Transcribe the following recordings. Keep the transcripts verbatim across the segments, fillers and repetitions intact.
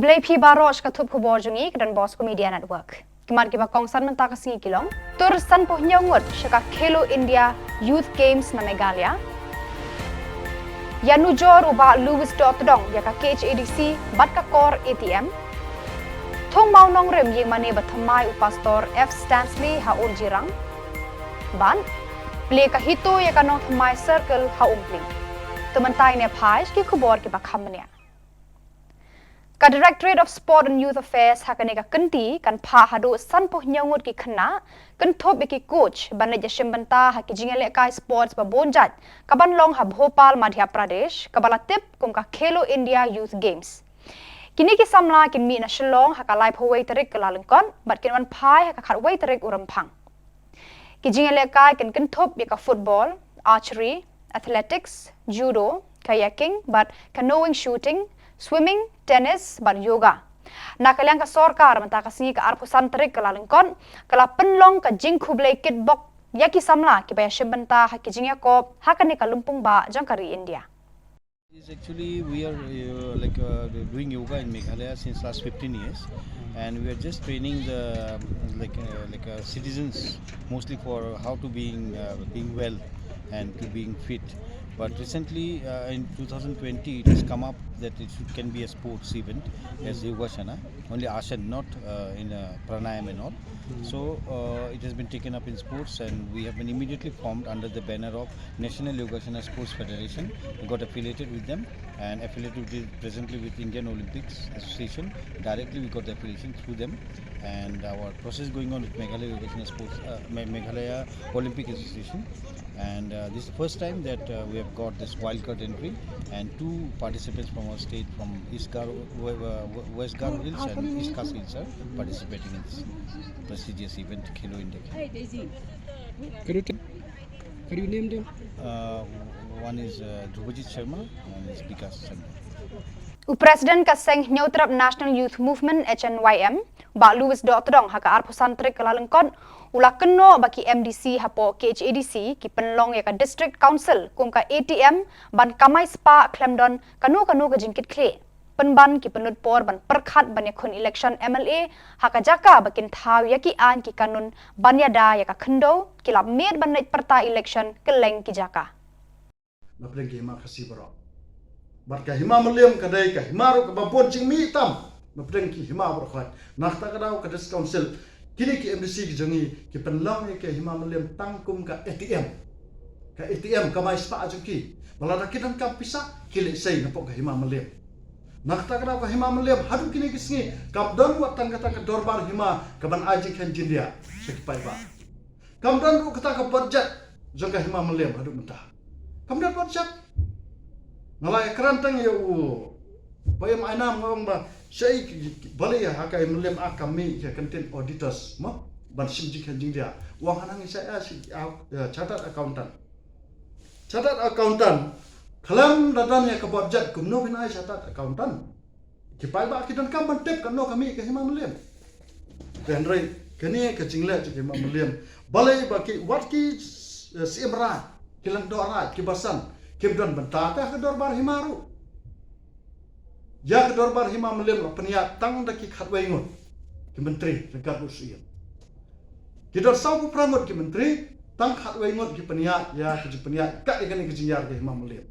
Khublei phi baroh sha ka thup khubor jong ngi ka Don Bosco Media Network. Ki mat kiba kongsan mynta ka sngi ki long: Tur sanphew hynñiew ngut sha ka Khelo India Youth Games na Meghalaya. Ïanujor u Bah Louis Dohtdong ïa ka K H A D C bad ka kor A T M. Thung Mawnongrim ïingmane ba thymmai u Pastor F Stanley ha Urjirang. Bad plie ka HITO ïa ka Nongthymmai Circle ha Umpli. To mynta ngin ïa phai sha ki khubor kiba kham bniah. Ka Directorate of Sport and Youth Affairs ha kane ka kynti kan phah haduh sanphew hynñiew ngut ki khynnah, kynthup ïa ki coach, ban leit ïashim bynta ha ki jingïalehkai sports ba bun jait kaban long ha Bhopal, Madhya Pradesh, kaba la tip kum ka Khelo India Youth Games. Kine ki samla kin mih na Shillong ha ka laiphew wei tarik Kyllalyngkot bad kin wan phai ha ka khatwei tarik u Rymphang. Ki jingïalehkai kin kynthup ïa ka football, archery, athletics, judo, kayaking bad canoeing, shooting, swimming, tennis bad yoga. Na ka liang ka sorkar, mynta ka sngi ka arphew san tarik Kyllalyngkot ka la pynlong ka jingkhublei kitbok ïa ki samla kiba ïashim bynta ha ki jingïakop ha kane ka lympung bah jong ka ri India. Is actually we are uh, like uh, doing yoga in Meghalaya since last fifteen years, and we are just training the like uh, like uh, citizens mostly for how to being uh, being well and to being fit. But recently, uh, in two thousand twenty, it has come up that it should, can be a sports event as Yogasana, only Ashan, not uh, in uh, pranayam and all. So uh, it has been taken up in sports, and we have been immediately formed under the banner of National Yogasana Sports Federation. We got affiliated with them and affiliated with, presently with Indian Olympics Association. Directly we got the affiliation through them, and our process going on with Meghalaya Yogasana Sports, uh, Me- Meghalaya Olympic Association. And uh, this is the first time that uh, we have got this wildcard entry, and two participants from our state, from East Garo, uh, West Garo Hills and East Khasi Hills, are participating in this prestigious event, Khelo India. Can you, tell, can you name them? Uh, one is uh, Dhrubajeet Sharma, one is Bikas Sharma. U President ka seng Hynñiewtrep National Youth Movement, H N Y M, Bah Louis Dohtdong, ha ka arphew san tarik Kyllalyngkot u la kynnoh ba ki M D C hapoh K H A D C ki pynlong ïa ka District Council kum ka A T M ban kamai spah khlem don kano kano ka jingkitkhlieh, pynban ki pynlut por ban pyrkhat ban ïakhun election M L A ha ka jaka ba kin thaw ïa ki aiñ ki kanun ban ïada ïa ka khyndew, ki la miet ban leit pyrta election kylleng ki jaka. Na pdeng ki hima Khasi baroh. Bad ka hima Mylliem ka dei ka hima ruh kaba bun jingmih tam na pdeng ki hima baroh khoit. Na kata ka daw ka District Council, kine ki M D C ki jong ngi ki pynlong ïa ka hima Mylliem tang kum ka A T M. Ka A T M kamai spah jong ki. Ba lada ki donkam pisa ki leit sei napoh ka hima Mylliem. Na kata ka daw ka hima Mylliem haduh kine ki sngi kam don wat tang kata ka dorbar hima kaban ai jingkheiñ jingdiah sha ki paidbah. Kam don ruh kata ka budget jong ka hima Mylliem haduh mynta. Kam don budget. Nga la ïakren tang ïa u Bah Im Ainam, nga ong ba shaei ki, ki, balei ha ka Mylliem Act kam mih ïa ka kyntien auditors mo ban shim jingkheiñ jingdiah. U ong hangne shaei, ah, shi, ah, ïa chartered accountant. Chartered accountant khlem da don ïa ka budget kumno phin ai chartered accountant? Ki paidbah ki donkam ban tip kano ka mih ka hima Mylliem. Te hynrei kane ka jingleh jong ka hima Mylliem, balei ba ki wat ki, eh, Syiem Raij, ki Lyngdoh Raij, ki basan kim don bynta te ha ka dorbar hima ruh. Ïa ka dorbar hima Mylliem la pynïaid tang da ki khatwei ngut ki myntri ryngkat u Syiem. Ki don sawphew phra ngut ki myntri, tang khatwei ngut ki pynïaid ïa, ki jingpynïaid kat ïa kane ka jingïar ka hima Mylliem.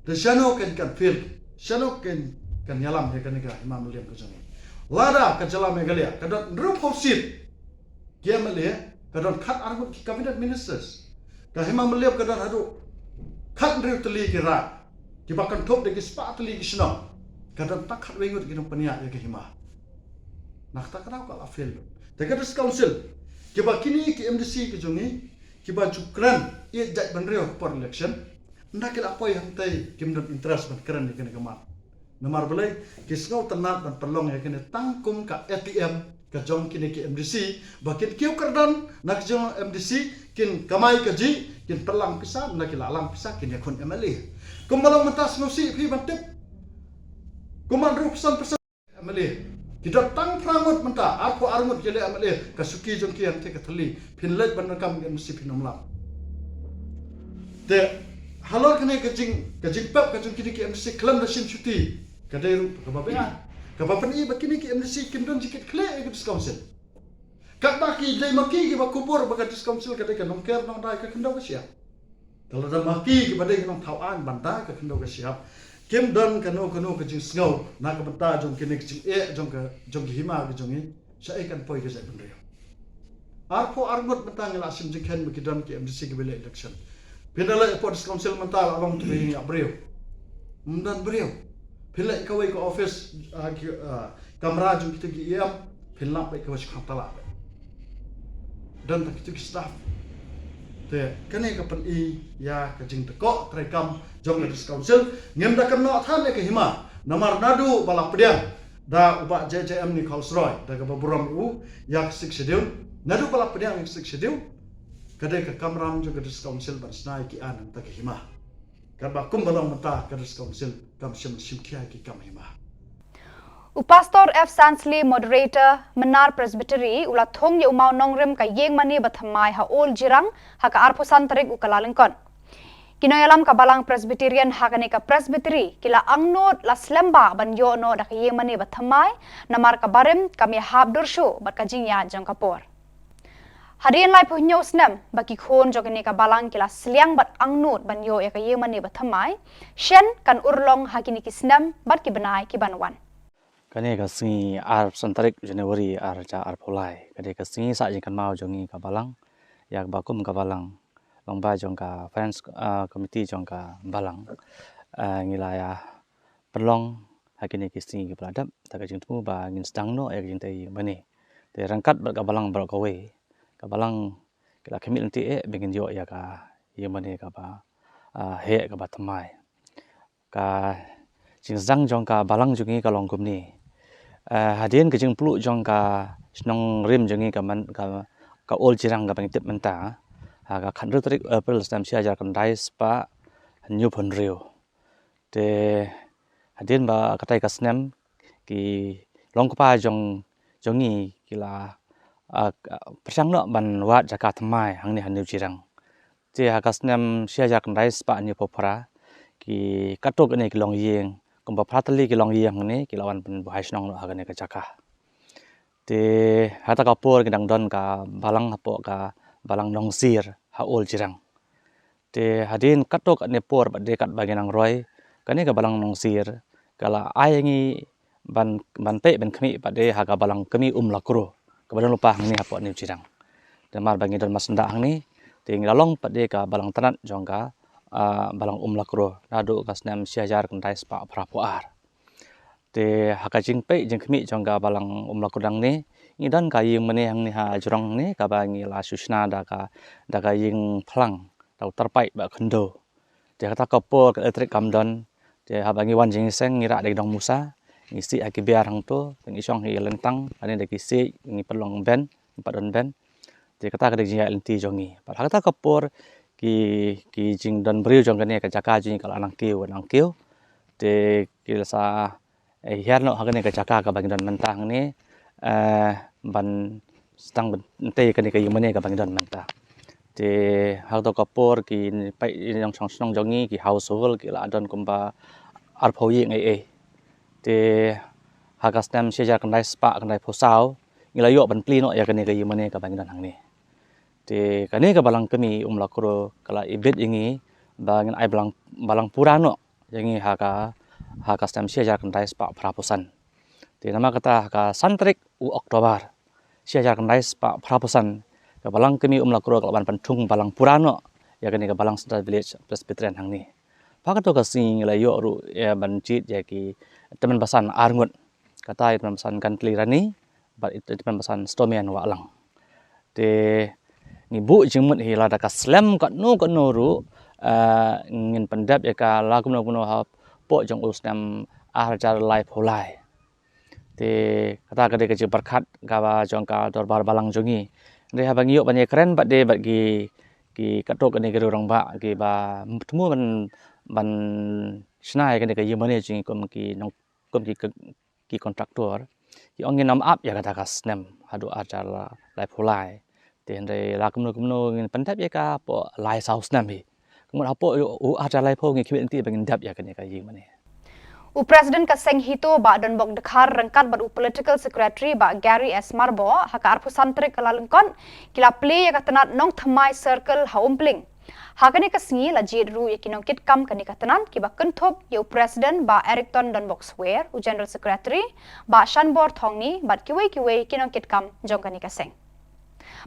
Te shano kan, kan fail, shano kan, kan ïalam ïa kane ka hima Mylliem ka jong ngi? Lada ka jylla Meghalaya ka don hynriewphew seat ki M L A, ka don khatar ngut ki cabinet ministers. Ka hima Mylliem ka don haduh khathynriew tylli ki raid kiba kynthup da ki spah tylli ki shnong. Ka don tang khatwei ngut ki nongpynïaid ïa ka hima. Na kata ka daw ka la fail. Te ka District Council, kiba kine ki M D C ki jong ngi, kiba ju kren ïeit jait bynriew ha ka por election, ynda ki la poi hangtei kim don interest ban kren ïa kane ka mat. Namar balei? Ki sngewtynnat ban pynlong ïa kane tang kum ka A T M ka jong kine ki M D C, ba kin kiew kyrdan na ka jong M D C, kin kamai kajih, kin pynlang pisa, ynda ki la lang pisa kin ïakhun M L A. Kumba long mynta sngewsih phi ban tip. Kumba hynriewphew san percent M L A. Ki don tang phra ngut mynta, arphew ar ngut ki leh M L A, ka suki jong ki hangtei ka thylli, phin leit ban donkam ka M D C phin ym lah. Te halor kane ka jing, ka jingpep ka jong kine ki M D C khlem da shim shuti, ka dei ruh kaba beaiñ. Kaba pyni ba kine ki M D C kim don jingkitkhlieh ïa ka District Council. Katba ki dei ma ki kiba kubur ba ka District Council ka dei ka nongker nongdai ka khyndew ka shyiap. Te lada ma ki kiba dei ki nongthaw aiñ ban dai ka khyndew ka shyiap, kim don kano kano ka jingsngew na ka bynta jong kine ki jingeh jong ka, jong ki hima ki jong ngi, shaei kan poi ka jaitbynriew? Arphew arngut mynta ngi la shim jingkheiñ ba ki don ki M D C kiba leh election. Phin da leit hapoh District Council mynta la long tu ïa briew. Ym don briew. Phin leit kawei ka office, ah, ki, ah, kamra jong kitu ki E M, phin lap beit kawei shi khang tala beit. Don tang kitu ki staff. Te kane ka pyni ïa ka jingtyrkhong treikam jong ka District Council. Ngim da kynnoh than ïa ka hima. Namar naduh ba la pdiang da u Bah J J M Nichols Roy, da kaba burom u ïa ka Sixth Schedule, naduh ba la pdiang ïa ka Sixth Schedule, ka dei ka kamram jong ka District Council ban shna ïa ki aiñ na ka bynta ka hima. Katba kumba long mynta ka District Council kam shym shim khia ïa ki kam hima. U Pastor F Sansley, Moderator, Mynnar Presbytery, u la thung ïa u mawnongrim ka ïingmane bathymmai ha Old Jirang ha ka arphew san tarik u Kyllalyngkot. Ki nongïalam ka Balang Presbyterian ha kane ka Presbytery ki la angnud la slem bha ban ïoh noh da ka ïingmane bathymmai, namar ka barim kam ïahap dur shuh bad ka jingïaid jong ka por. Hadien laiphew hynñiew snem ba ki khun jong kane ka balang ki la sliang bad angnud ban ïoh ïa ka ïingmane bathymmai, shen kan urlong ha kine ki snem bad ki bnai ki ban wan. Kane ka sngi arphew san tarik January ar hajar arphew lai, kane ka sngi sah jingkynmaw jong ngi ka balang, ïa kaba kum ka balang, long ba jong ka Finance, ah, Committee jong ka balang, ah, ngi la ïa pynlong ha kine ki sngi kiba la dep da ka jingthmu ba ngin sdang noh ïa ka jingtei ïingmane. Te ryngkat bad ka balang baroh kawei, ka balang ki la khmih lynti eh ba ngin ïoh ïa ka ïingmane kaba, ah, heh kaba thymmai. Ka jingsdang jong ka balang jong ngi ka long kumne. Eh, hadien ka jingpluh jong ka shnong rim jong ngi ka man, ka, ka Old Jirang kaba ngi tip mynta, ha ka khathynriew tarik April snem shi hajar khyndai spah hynñiewphew hynriew. Te hadien ba katai ka snem ki long kpa jong, jong ngi ki la, ah, pyrshang noh ban wad jaka thymmai hangne ha New Jirang. Te ha ka snem shi hajar khyndai spah hynñiewphew phra, ki katto katne ki longïing, kumba phra tylli ki longïing hangne ki la wan pynbuhai shnong noh ha kane ka jaka. Te hata ka por ki dang don ka balang hapoh ka balang Nongsir ha Old Jirang. Te hadien katto katne por bad de katba ngi nang roi, kane ka balang Nongsir ka la ai ngi ban, ban peit ban khmih bad de ha ka balang kmie Umlakro kaba don lypa hangne hapoh New Jirang. Te namar ba ngi don masnda hangne, te ngi la long pat de ka balang tnat jong ka, ah, balang Umlakro naduh ka snem shi hajar khyndai spah phraphew ar. Te ha ka jingpeit jingkhmih jong ka balang Umlakro hangne, ngi don ka ïingmane hangne ha jrong hangne kaba ngi la shu shna da ka, da ka ïing phlang, da u tyrpait ba khyndew. Te kata ka por ka elektrik kam don. Te haba ngi wan jingïaseng ngi rah da ki dong musa, ngi sih ha ki biar hangto, te ngi shong ha ki lyntang, hangne da ki siej, ngi pynlong ben, ngi pat don ben. Te kata ka dei ka jingïaid lynti jong ngi. Bad ha kata ka por ki, ki jingdon briew jong kane ka jaka jong ngi ka la nang kiew, nang kiew. Te ki la sa, eh, hiar noh ha kane ka jaka kaba ngi don mynta hangne, eh, ban sdang ban tei kane ka ïingmane kaba ngi don mynta. Te ha kata ka por ki paid nongshong shnong jong ngi ki household ki la don kumba arphew ïing ei ei. Te ha ka snem shi hajar khyndai spah khyndaiphew saw ngi la ïoh ban plie noh ïa kane ka ïingmane kaba ngi don hangne. Te kane ka balang kmie Umlakro ka la ibit ïa ngi ba ngin ai balang, balang pura noh ïa ngi ha ka, ha ka snem shi hajar khyndai spah phraphew san. Te namar kata ha ka san tarik u October shi hajar khyndai spah phraphew san, ka balang kmie Umlakro ka la wan pynthung balang pura noh ïa kane ka balang Central Village Presbyterian hangne. Bad ha kato ka sngi ngi la ïoh ruh ïa ban jied ïa ki tymmen basan arngut. Kata ïa tymmen basan Gantli Rani bad ïa tymmen basan Stomian Wahlang. Te ngi buh jingmut hi lada ka slem katno katno ruh, eh, ngin pyndep ïa ka la kumno kumno hapoh jong u snem ar hajar laiphew lai. Te kata ka dei ka jingpyrkhat kaba jong ka dorbar balang jong ngi. Hynrei haba ngi ïoh ban ïakren bad de bad ki, ki katto katne ki rangbah kiba thmu ban, ban shna ïa kane ka ïingmane jong ngi kum ki nong, kum ki, ki, ki kontraktor, ki ong ngin ym ap ïa kata ka snem haduh ar hajar laiphew lai. Te hynrei la kumno kumno ngin pyndep ïa ka hapoh lai saw snem hi. Ka mut hapoh u ar hajar laiphew ngi khmih lynti ba ngin dep ïa kane ka ïingmane. U President ka Seng HITO Bah Donbok Dkhar ryngkat bad u Political Secretary Bah Gary S Marbok ha ka arphew san tarik Kyllalyngkot ki la plie ïa ka tnat Nongthymmai Circle ha Umpling. Ha kane ka sngi la jied ruh ïa ki nongkitkam kane ka tnat kiba kynthup ïa u President Bah Erickton Donbok Swer, u General Secretary Bah Shanbor Thongni bad kiwei kiwei ki nongkitkam jong kane ka seng.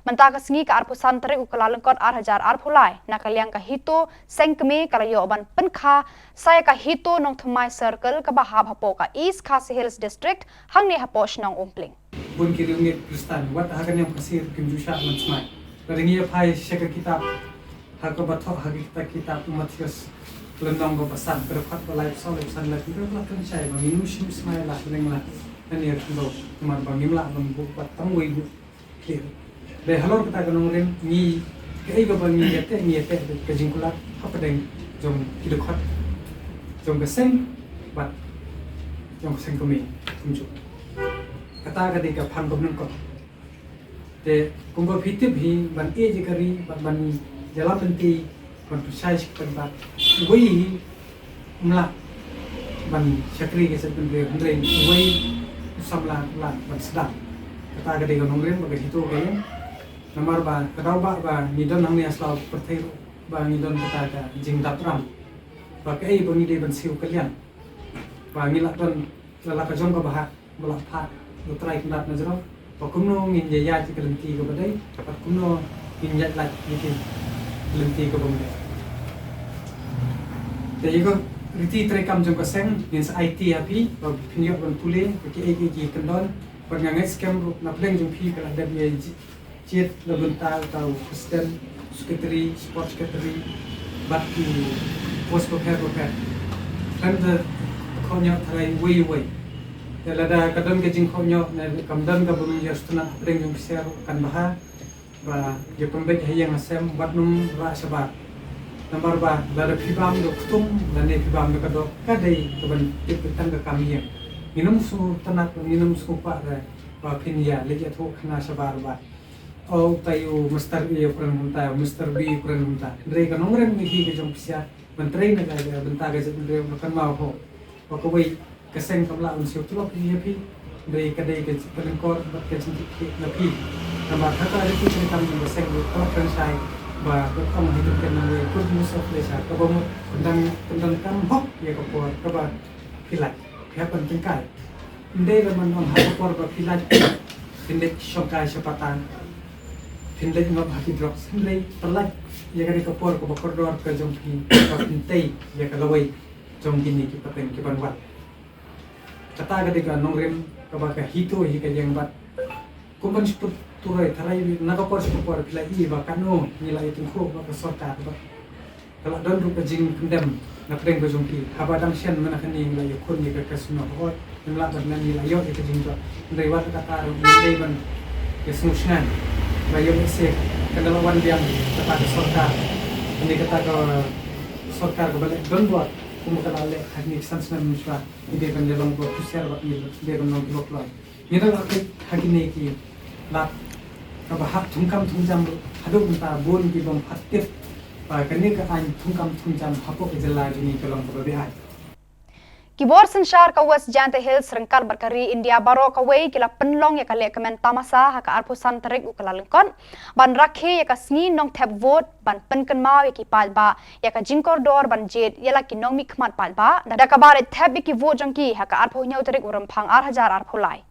Mynta ka sngi ka arphew san tarik u Kyllalyngkot ar hajar arphew lai, na ka liang ka HITO Seng Kmie ka la ïoh ban pynkha sa ïa ka HITO Nongthymmai Circle kaba hap hapoh ka East Khasi Hills District, hangne hapoh shnong Umpling. Bun ki riewngeit Khristan wat ha ka niam Khasi ruh kim ju shah ban smai. Lada ngi ïa phai sha ka kitab, ha kaba thoh ha ka kitab, kitab u Mathaios, lynnong kaba san, ka dkhot ba laiphew saw, laiphew san, laiphew san, la pynshai ba ngin ym shym smai la bneng la hynñiew khyndew, namar ba ngim lah ban buh wat tang wei buh khlieh. Dei halor kata ka nongrim ngi, kaei kaba ngi ïateh, ngi ïateh ka jingkular hapdeng jong ki dkhot jong ka seng bad jong ka seng kmie kumjuh. Kata ka dei ka phang ka bneng ko. Te kumba phi tip hi, ban ïeit ïa ka ri bad ban ïalam lynti, ban pynshai sha ki paidbah, uwei hi um lah ban shakri ka jaitbynriew, hynrei uwei u samla u lah ban sdang. Kata ka dei ka nongrim ba ka HITO ka ïeng. Namar ba ka daw ba, ba ngi don hangne ha sla pyrthei ruh ba ngi don kata ka jingdap ram ba kaei ba ngi dei ban siew kylliang, ba ngi lah don la la ka jong kaba ha ba la phah U Trai Kynrad na jrong, ba kumno ngin ïa ïaid ïa ka lynti kaba dei, ba kumno ngin ïaid lait ïa ka lynti kaba ym dei. Te ïa ka riti treikam jong ka seng ngin sa aiti ha phi ba phin ïoh ban pule ba kiei kiei ki kyndon, bad nga ngeit skhem ruh na pdeng jong phi ka la dep ïa ji- jied na bynta uta u president, secretary, sport secretary, bad ki post bapher bapher. Khlem da khohñioh tharai uwei uwei. Te lada ka don ka jingkhohñioh ne kam don kaba ym ïoh sngewtynnat hapdeng jong ka seng ruh kan bha ba ïa pynbeit ha ïing ha sem, wat nym rah shabar. Namar ba lada phi bam da u ktung lane phi bam da ka doh, ka dei kaban tip tang ka kam ïing. Ngin ym sngewtynnat, ngin ym sngewkwah re ba phin ïa leit ïathuh khana shabar ba, o, utai u Mister A u kren kumta, u Mister B u kren kumta. Hynrei ka nongrim hi ka jong phi sha ban trei na ka bynta ka jaitbynriew, ba kan mawhok ba kawei ka seng kam lah ban siew tulop ïa phi. Hynrei ka dei ka jingpynlong bad ka jingtip na phi. Namar kata ka dei ka kam jong ka seng, ka kren shai ba ka ong ha ka ktien nongwei, good use of leisure, kaba mut pyndonkam hok ïa ka por kaba phi lait, phi hap ban tyngkai. Ym dei ba man ong ha ka por ba phi lait phin leit shongkai sha pata, phin leit ngop ha ki drugs, hynrei pynlait ïa kane ka por kaba kordor ka jong phi, ba phin tei ïa ka lawei jong kine ki pateng ki ban wan. Kata ka dei ka nongrim kaba ka HITO hi ka ïeng bad kum ban shu pynturoi tharai na ka por sha ka por phi la i ba kano ngi la ïatyngkhuh bad ka sorkar bad ka la don ruh ka jingpyndem na pdeng ka jong ki. Haba dang shen mynta kane ngi la ïakhun ïa ka casino, hooid, ngim lah ban ong ngi la ïoh ïa ka jingjop. Hynrei wat kata ruh ngi dei ban ïasngewsih ba ïoh lehse kan da la wan biang kata ka sorkar. Kane kata ka sorkar kaba leh donbor kumba ka la leh ha kine ki san snem mynshwa. Ngi dei ban leh long ba husiar bad ngi dei ban long kiba kloi. Ngi dang ap ha kine ki lad kaba hap thungkam thungjam haduh mynta, bun ki bym pat tip ba kane ka aiñ thungkam thungjam hapoh ka jylla jong ngi ka long kaba beaiñ. Ki bor synshar ka West Jaintia Hills ryngkat bad ka ri India baroh kawei ki la pynlong ïa ka lehkmen tamasa ha ka arphew san tarik u Kyllalyngkot ban rakhe ïa ka sngi nongthep vote, ban pynkynmaw ïa ki paidbah ïa ka jingkordor ban jied ïa la ki nongmihkhmat paidbah da kaba leit thep ïa ki vote jong ki ha ka arphew hynñiew tarik u Rymphang ar hajar arphew lai.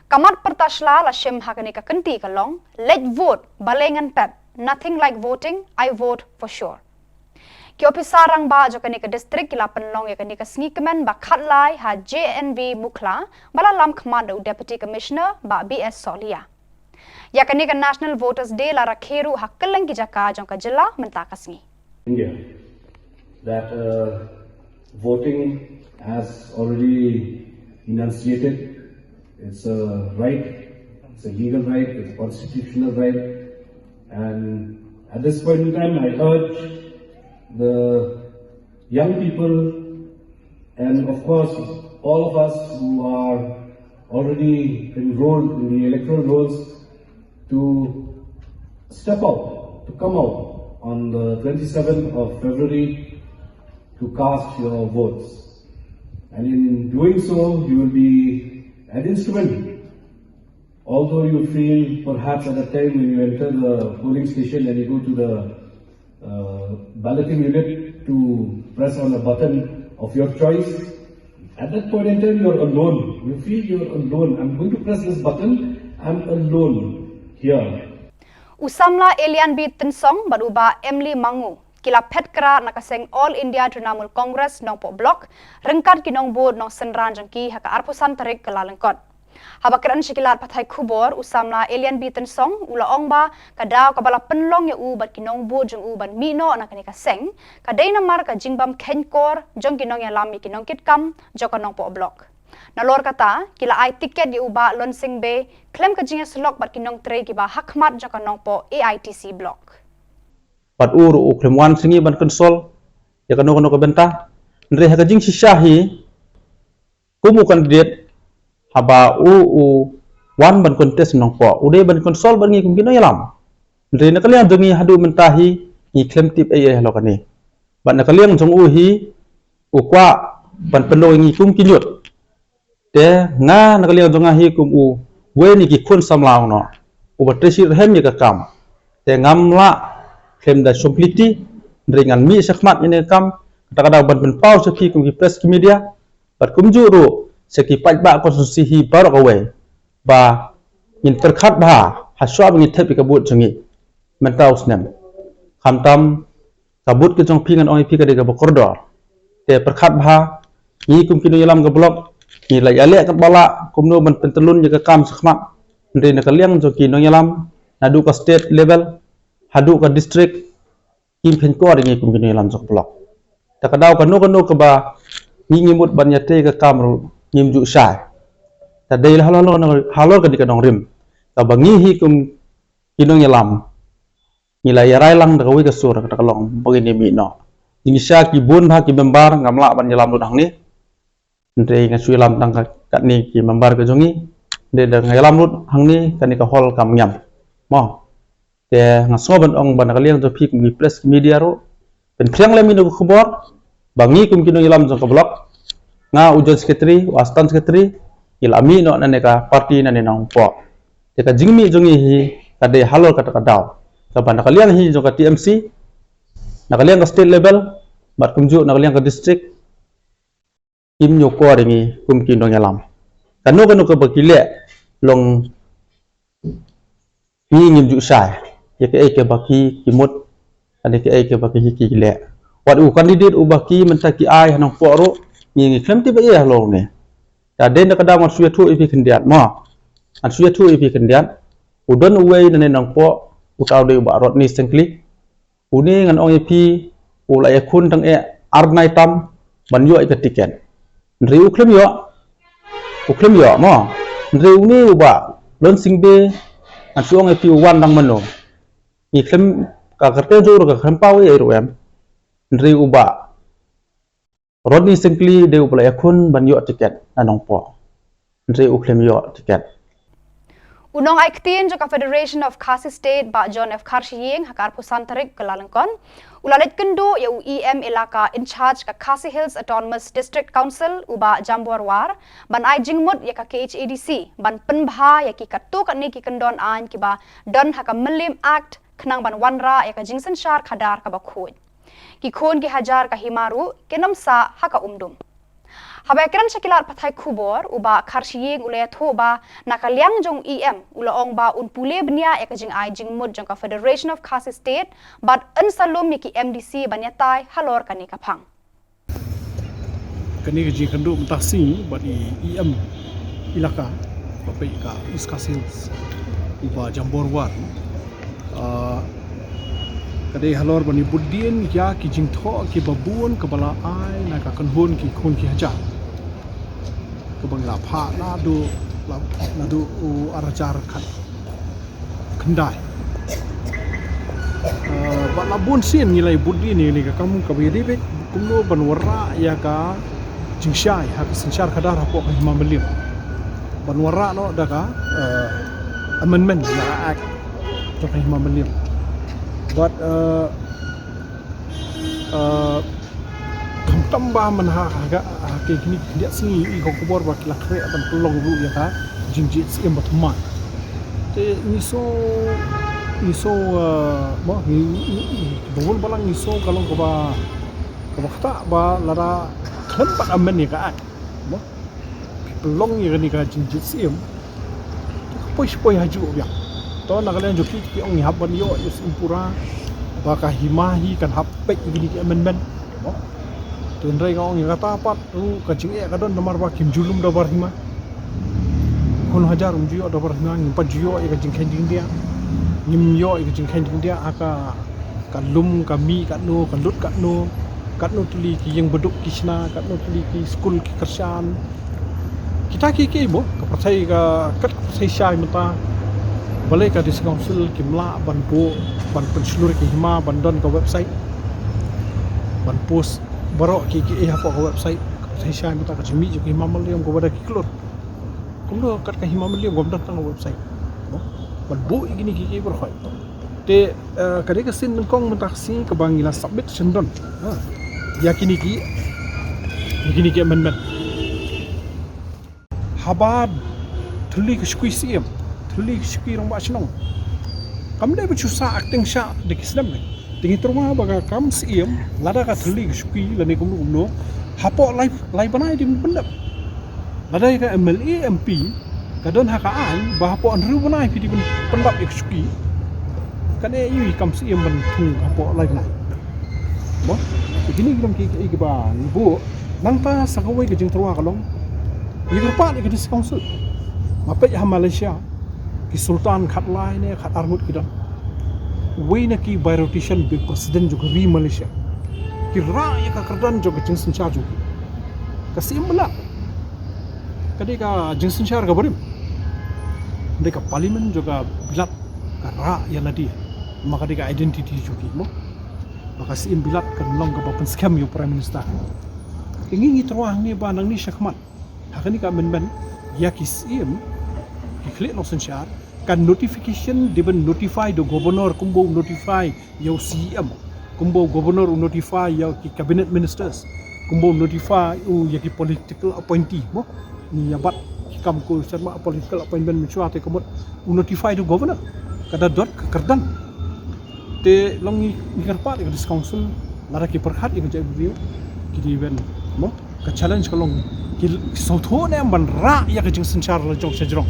Ka mat pyrta shla la shim ha kane ka kynti ka long, leit vote balei ngan pep, nothing like voting, I vote for sure. Ki ophisar rangbah jong kane ka district ki la pynlong ïa kane ka sngi kmen ba khatlai ha J N V Mukhla, ba la lam khmat da u Deputy Commissioner Bah B S Sohliya. Ïa kane ka National Voters Day la rakhe ruh ha kylleng ki jaka jong ka jylla mynta ka sngi. India, that, uh, voting, as already enunciated, it's a right, it's a legal right, it's a constitutional right, and at this point in time, I urge the young people and of course, all of us who are already enrolled in the electoral rolls to step out, to come out on the twenty-seventh of February to cast your votes. And in doing so, you will be an instrument. Although you feel perhaps at the time when you enter the polling station and you go to the uh, balloting unit to press on a button of your choice, at that point in time, you're alone. You feel you're alone. I'm going to press this button. I'm alone here. U samla Elian B Tynsong bad u Bah Emily Mangu ki la phet kra na ka seng All India Trinamool Congress Nongpoh Block, ryngkat ki nongbud nongsynran jong ki ha ka arphew san tarik Kyllalyngkot. Haba kren sha ki lad pathai khubor, u samla Elian B Tynsong u la ong ba ka daw kaba la pynlong ïa u bad ki nongbud jong u ban mih noh na kane ka seng ka dei namar ka jingbam kheiñ kor jong ki nongïalam ïa ki nongkitkam jong ka Nongpoh Block. Nalor kata, ki la ai tiket ïa u Bah Lonsing Bey khlem ka jingïasyllok bad ki nongtrei kiba hakhmat jong ka Nongpoh A I T C Block. Bad u ruh u khlem wan sha ngi ban consult ïa kano kano ka bynta. Hynrei ha ka jingshisha hi kum u candidate, haba u u wan ban contest Nongpoh, u dei ban consult bad ngi kum ki nongïalam. Hynrei na ka liang jong ngi haduh mynta hi ngi khlem tip ei ei halor kane. Bad na ka liang jong u hi u kwah ban pynlong ïa ngi kum ki ñiut. Te nga na ka liang jong nga hi kum uwei na ki khun samla u noh uba trei shitrhem ïa ka kam. Te ngam lah khlem da shong lynti, hynrei ngan mih shakhmat ïa kane ka kam. Kata ka daw ban pynpaw sha phi kum ki press ki media bad kumjuh ruh sha ki paidbah constituency hi baroh kawei ba ngin pyrkhat bha ha shuwa ba ngin thep ïa ka vote jong ngi mynta u snem. Khamtam ka vote ka jong phi ngan ong ïa phi ka dei kaba kordor. Te pyrkhat bha, ngi kum ki nongïalam ka block ngi la ïaleh katba lah kumno ban pyntyllun ïa ka kam shakhmat. Hynrei na ka liang jong ki nongïalam naduh ka state level haduh ka district kim kheiñ kor ïa ngi kum ki nongïalam jong ka block. Te ka daw kano kano kaba ngi ngi mut ban ïatrei ka kam ruh ngim ju shai. Te dei halor halor kane ka nongrim kaba ngi hi kum ki nongïalam ngi la ïarai lang da kawei ka sur kata ka long ba ngin ïa mih noh. Jingshisha ki bun bha ki member ngam lah ban ïalam lut hangne. Hynrei nga shu ïalam tang katne ki member ka jong ngi. Hynrei da nga ïalam lut hangne kane ka hall kam ngiam. Mo. Te nga sngew ban ong ba na ka liang jong phi kum ki press ki media ruh pynphriang lem ïa kane ka khubor ba ngi kum ki nongïalam jong ka block, nga u joint secretary, u assistant secretary, ngi la mih noh na kane ka party na ne Nongpoh. Te ka jingmih jong ngi hi ka dei halor kata ka daw kaba na ka liang hi jong ka T M C, na ka liang ka state level bad kumjuh na ka liang ka district kim ñiewkor ïa ngi kum ki nongïalam. Kano kano kaba ki leh long ngi ngim ju shai ïa kaei kaba ki ki mut, ïa kaei kaba ki ki leh. Wat u candidate uba ki mynta ki ai ha Nongpoh ruh ngi ngi khlem tip ei ei halor ne. Te dei na ka daw ngan shu ïathuh ïa phi khyndiat mo. Ngan shu ïathuh ïa phi khyndiat. U don uwei na ne Nongpoh, uta u dei u Bah Rodney Syngkli. Une ngan ong ïa phi u la ïakhun tang eh ar bnai tam ban ïoh ïa ka tiket. Hynrei u khlem ïoh. U khlem ïoh mo. Hynrei une u Bah Lonsing Bey ngan shu ong ïa phi u wan dang mano. Ngi khlem, ka kyrteng jong u ruh ka khlem paw ei ei ruh em. Hynrei u Bah Rodney Syngkli dei uba la ïakhun ban ïoh tiket na Nongpoh. Hynrei u khlem ïoh tiket. U nongai ktien jong ka Federation of Khasi State Bah John F Kharshiing ha ka arphew san tarik Kyllalyngkot u la leit kynduh ïa u E M Elaka in charge ka Khasi Hills Autonomous District Council u Bah Jambor War ban ai jingmut ïa ka K H A D C ban pynbha ïa ki katto katne ki kyndon aiñ kiba don ha ka Mylliem Act khnang ban wanrah ïa ka jingsynshar khadar kaba khuid. Ki khun ki hajar ka hima ruh kin ym sah ha ka umdum. Haba ïakren sha ki lad pathai khubor u Bah Kharshiing u la ïathuh ba na ka liang jong u E M u la ong ba un pule bniah ïa ka jingai jingmut jong ka Federation of Khasi State bad yn sa lum ïa ki M D C ban ïatai halor kane ka phang. Kane ka jingkynduh mynta sngi bad i E M Elaka ba peit ka East Khasi Hills u Bah Jambor War. Ah, ka dei halor ban ïa bud dien ïa ki jingthoh kiba bun kaba la ai na ka kynhun ki khun ki hajar kaba ngi la phah naduh, naduh u ar hajar khat khyndai. Ah, bad la bun sien ngi la ïa bud dien ïa kane ka kam kaba ïadei beit kumno ban wanrah ïa ka jingshai ha ka synshar khadar hapoh ka hima Mylliem. Ban wanrah noh da ka, eh, amendment ïa ka Act jong ka hima Mylliem. Bad, eh, eh, kham Tang ba mynta ha ka, ha kine ki khyndiat sngi i ka khubor ba ki la khreh ban pynlong ruh ïa ka jingjied Syiem ba thymmai. Te ngi sngew, ngi sngew, eh, mo, ngi, ngi, ngi, ba bun balang ngi sngew ka long kaba, kaba ktah ba lada khlem pat amend ïa ka Act, mo, pynlong ïa kane ka jingjied Syiem. Poi poi ha ju biang. To na ka liang jong ki ki ong ngi hap ban ïoh ïa Syiem pura. Ba ka hima hi kan hap peit ïa kine ki amendment. To hynrei nga ong ïa kata pat ruh ka jingeh ka don namar ba kim ju lum da bar hima. Khun hajar um ju ïoh da bar hima, ngim pat ju ïoh ïa ka jingkheiñ jingdiah. Ngim ïoh ïa ka jingkheiñ jingdiah ha ka, ka lum ka mih katno, ka lut katno, katno tylli ki ïing baduk ki shna, katno tylli ki skul ki kyrshan. Kita ki ki mo, ka pyrthei ka, kat ka pyrthei shai mynta. Balei ka District Council kim lah ban buh, ban pynshlur ki hima, ban don ka website, ban post baroh ki ki ei hapoh ka website. Ka pyrthei shai mynta ka jingmih jong ki hima Mylliem kaba da ki klur. Kumno kat ka hima Mylliem kam don tang ka website, mo? Ban buh ïa kine ki ki baroh. Te, eh, ka dei ka sien nyngkong mynta ka sngi kaba ngi la submit shen don. Ha. Ïa kine ki, ïa kine ki amendment. Haba thylli ka shakri Syiem, thylli ka shakri rangbah shnong. Kam dei ba shu sah acting sha da ki snem ne. Te ngi tyrwa ba ka kam Syiem, lada ka thylli ka shakri lane kumno kumno, hapoh lai, lai bnai dei ban pyndep. Lada ka M L A M P ka don ha ka aiñ ba hapoh hynriew bnai phi dei ban pyndep ïa ka shakri. Kan ïoh ïa ka kam Syiem ban thung hapoh lai bnai. Mo? Te kine ki long ki, ki, kiba ngi buh. Nangta sa kawei ka jingtyrwa ka long, ngi kyrpad ïa ka District Council. Nga peit ha Malaysia, ki sultan khatlai ne khatar ngut ki don. Uwei na ki byrotician ba president jong ka ri Malaysia. Ki rah ïa ka kyrdan jong ka jingsynshar jong ki. Ka Syiem Bilat ka dei ka jingsynshar ka barim. Dei ka parliament jong ka Bilat ka rah ïa lade. Ma ka dei ka identity jong ki mo. Ba ka Syiem Bilat kan long kaba pynskhem ïa u Prime Minister. Te ngi ngi tyrwa hangne ba nangne shakhmat, ha kane ka amendment, ïa ki Syiem, ki khlieh nongsynshar, ka notification dei ban notify da u Governor kumba u notify ïa u C E M. Kumba u Governor u notify ïa ki Cabinet Ministers. Kumba u notify u ïa ki political appointee mo. Ngi ïa bat ki kam ko sharma political appointment mynshuwa te ka mut u notify da u Governor. Ka da dot ka kyrdan. Te long ngi, ngi kyrpad ïa ka District Council, lada ki pyrkhat ïa ka jaitbynriew, ki dei ban, mo, ka challenge ka long, ki, ki sngewthuh ne em ban rah ïa ka jingsynshar la jong sha jrong.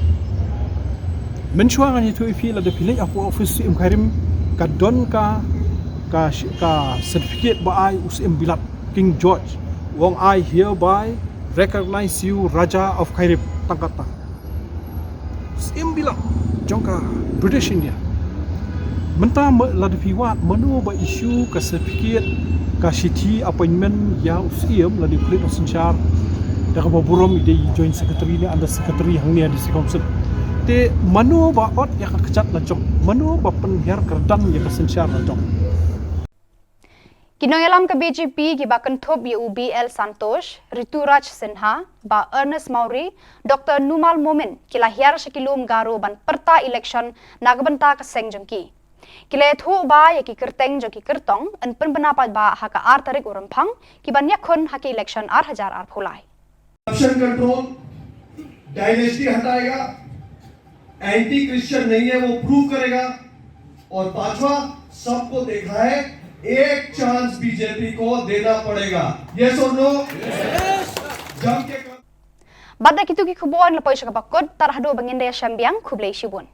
Mynshuwa ngan ïathuh ïa phi, lada phi leit hapoh office Syiem Khyrim, ka don ka, ka, ka certificate ba ai u Syiem Bilat, King George, u ong, "I hereby recognize you Raja of Khyrim," tang katta. Syiem Bilat jong ka British India. Mynta ma-, lada phi wad mano ba issue ka certificate, ka shithi appointment ïa u Syiem lada u khlieh nongsynshar, da kaba burom i dei i Joint Secretary ne Under Secretary hangne ha District Council. Te mano ba ot ïa ka kjat la jong, mano ba pynhiar kyrdan ïa ka synshar la jong. Ki nongïalam ka B J P kiba kynthup ïa u B L Santosh, Rituraj Sinha, Bah Ernest Mawrie, Doctor Numal Momin, ki la hiar sha ki lum Garo ban pyrta election na ka bynta ka seng jong ki. Ki la ïathuh ba ïa ki kyrteng jong ki kyrtong yn pynbna paidbah ha ka ar tarik u Rymphang, kiban ïakhun ha ka election ar hajar arphew lai. Corruption control, dynasty हटाएगा, एंटी क्रिश्चियन नहीं है वो प्रूव करेगा, और पांचवा, सबको देखा है, एक चांस बीजेपी को देना पड़ेगा। यस और नो? जम के कर- Bad da kitu ki khubor ngi la poi sha kaba kut, tad haduh ban ïashem biang, khublei shibun.